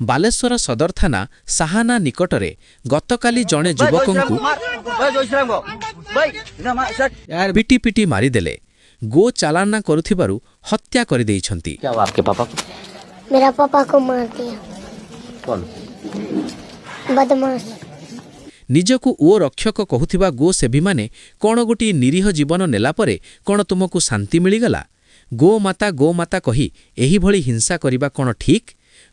ବାଲେଶ୍ୱର ସଦର ଥାନା ସାହାନା ନିକଟରେ ଗତକାଲି ଜଣେ ଯୁବକଙ୍କୁ ପିଟି ପିଟି ମାରିଦେଲେ। ଗୋ ଚାଲାଣ କରୁଥିବାରୁ ହତ୍ୟା କରିଦେଇଛନ୍ତି। क्या हुआ आपके पापा को? मेरा पापा को मार दिया। कौन? बदमाश। ନିଜକୁ ଓ ରକ୍ଷକ କହୁଥିବା ଗୋ ସେବୀମାନେ କ'ଣ ଗୋଟିଏ ନିରୀହ ଜୀବନ ନେଲା ପରେ କ'ଣ ତୁମକୁ ଶାନ୍ତି ମିଳିଗଲା? ଗୋ ମାତା, ଗୋ ମାତା କହି ଏହିଭଳି ହିଂସା କରିବା କ'ଣ ଠିକ୍?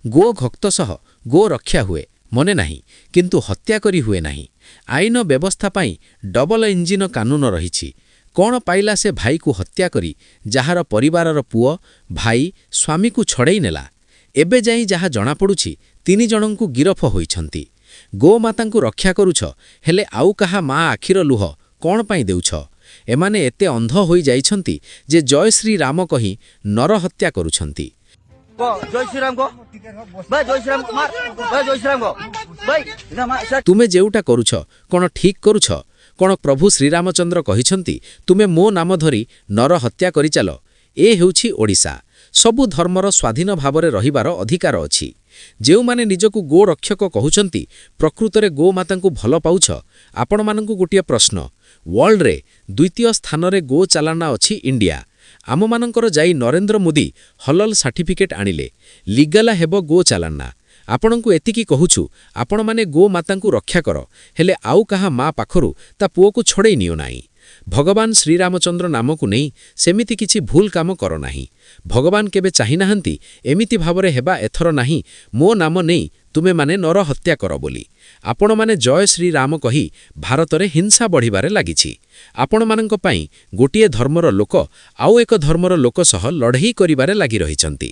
ଗୋ ଭକ୍ତ ସହ ଗୋ ରକ୍ଷା ହୁଏ ମନେ ନାହିଁ, କିନ୍ତୁ ହତ୍ୟା କରି ହୁଏ ନାହିଁ। ଆଇନ ବ୍ୟବସ୍ଥା ପାଇଁ ଡବଲ ଇଞ୍ଜିନ କାନୁନ ରହିଛି। କ'ଣ ପାଇଲା ସେ ଭାଇକୁ ହତ୍ୟା କରି, ଯାହାର ପରିବାରର ପୁଅ, ଭାଇ, ସ୍ୱାମୀକୁ ଛଡ଼େଇ ନେଲା? ଏବେ ଯାଇ ଯାହା ଜଣାପଡ଼ୁଛି, ତିନି ଜଣଙ୍କୁ ଗିରଫ ହୋଇଛନ୍ତି। ଗୋମାତାଙ୍କୁ ରକ୍ଷା କରୁଛ, ହେଲେ ଆଉ କାହା ମା ଆଖିର ଲୁହ କ'ଣ ପାଇଁ ଦେଉଛ? ଏମାନେ ଏତେ ଅନ୍ଧ ହୋଇଯାଇଛନ୍ତି ଯେ ଜୟ ଶ୍ରୀ ରାମ କହି ନରହତ୍ୟା କରୁଛନ୍ତି। जय श्री राम को भाई, जय श्री राम को मार भाई, जय श्री राम को भाई ना मार सर। ତୁମେ ଯେଉଁଟା କରୁଛ, କ'ଣ ଠିକ୍ କରୁଛ? କ'ଣ ପ୍ରଭୁ ଶ୍ରୀରାମଚନ୍ଦ୍ର କହିଛନ୍ତି ତୁମେ ମୋ ନାମ ଧରି ନରହତ୍ୟା କରିଚାଲ? ଏ ହେଉଛି ଓଡ଼ିଶା। ସବୁ ଧର୍ମର ସ୍ୱାଧୀନ ଭାବରେ ରହିବାର ଅଧିକାର ଅଛି। ଯେଉଁମାନେ ନିଜକୁ ଗୋ ରକ୍ଷକ କହୁଛନ୍ତି, ପ୍ରକୃତରେ ଗୋମାତାଙ୍କୁ ଭଲ ପାଉଛ, ଆପଣମାନଙ୍କୁ ଗୋଟିଏ ପ୍ରଶ୍ନ। ୱାର୍ଲଡରେ ଦ୍ୱିତୀୟ ସ୍ଥାନରେ ଗୋ ଚାଲାଣ ଅଛି ଇଣ୍ଡିଆ। ଆମମାନଙ୍କର ଯାଇ ନରେନ୍ଦ୍ର ମୋଦି ହଲଲ ସାର୍ଟିଫିକେଟ୍ ଆଣିଲେ, ଲିଗାଲ ହେବ ଗୋ ଚାଲାଣ। ଆପଣଙ୍କୁ ଏତିକି କହୁଛୁ, ଆପଣମାନେ ଗୋମାତାଙ୍କୁ ରକ୍ଷା କର, ହେଲେ ଆଉ କାହା ମା ପାଖରୁ ତା ପୁଅକୁ ଛଡ଼େଇ ନିଅ ନାହିଁ। ଭଗବାନ ଶ୍ରୀରାମଚନ୍ଦ୍ର ନାମକୁ ନେଇ ସେମିତି କିଛି ଭୁଲ କାମ କର ନାହିଁ। ଭଗବାନ କେବେ ଚାହିଁନାହାନ୍ତି ଏମିତି ଭାବରେ ହେବା ଏଥର ନାହିଁ, ମୋ ନାମ ନେଇ ତୁମେମାନେ ନରହତ୍ୟା କର ବୋଲି। ଆପଣମାନେ ଜୟ ଶ୍ରୀରାମ କହି ଭାରତରେ ହିଂସା ବଢ଼ିବାରେ ଲାଗିଛି। ଆପଣମାନଙ୍କ ପାଇଁ ଗୋଟିଏ ଧର୍ମର ଲୋକ ଆଉ ଏକ ଧର୍ମର ଲୋକ ସହ ଲଢ଼େଇ କରିବାରେ ଲାଗି ରହିଛନ୍ତି।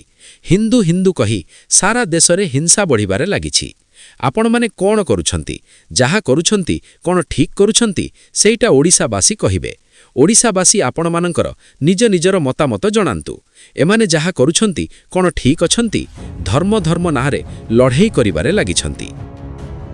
ହିନ୍ଦୁ ହିନ୍ଦୁ କହି ସାରା ଦେଶରେ ହିଂସା ବଢ଼ିବାରେ ଲାଗିଛି। ଆପଣମାନେ କ'ଣ କରୁଛନ୍ତି? ଯାହା କରୁଛନ୍ତି, କ'ଣ ଠିକ୍ କରୁଛନ୍ତି? ସେଇଟା ଓଡ଼ିଶାବାସୀ କହିବେ। ଓଡ଼ିଶାବାସୀ, ଆପଣମାନଙ୍କର ନିଜ ନିଜର ମତାମତ ଜଣାନ୍ତୁ। ଏମାନେ ଯାହା କରୁଛନ୍ତି, କ'ଣ ଠିକ୍ ଅଛନ୍ତି? ଧର୍ମ ଧର୍ମ ନାଁରେ ଲଢ଼େଇ କରିବାରେ ଲାଗିଛନ୍ତି।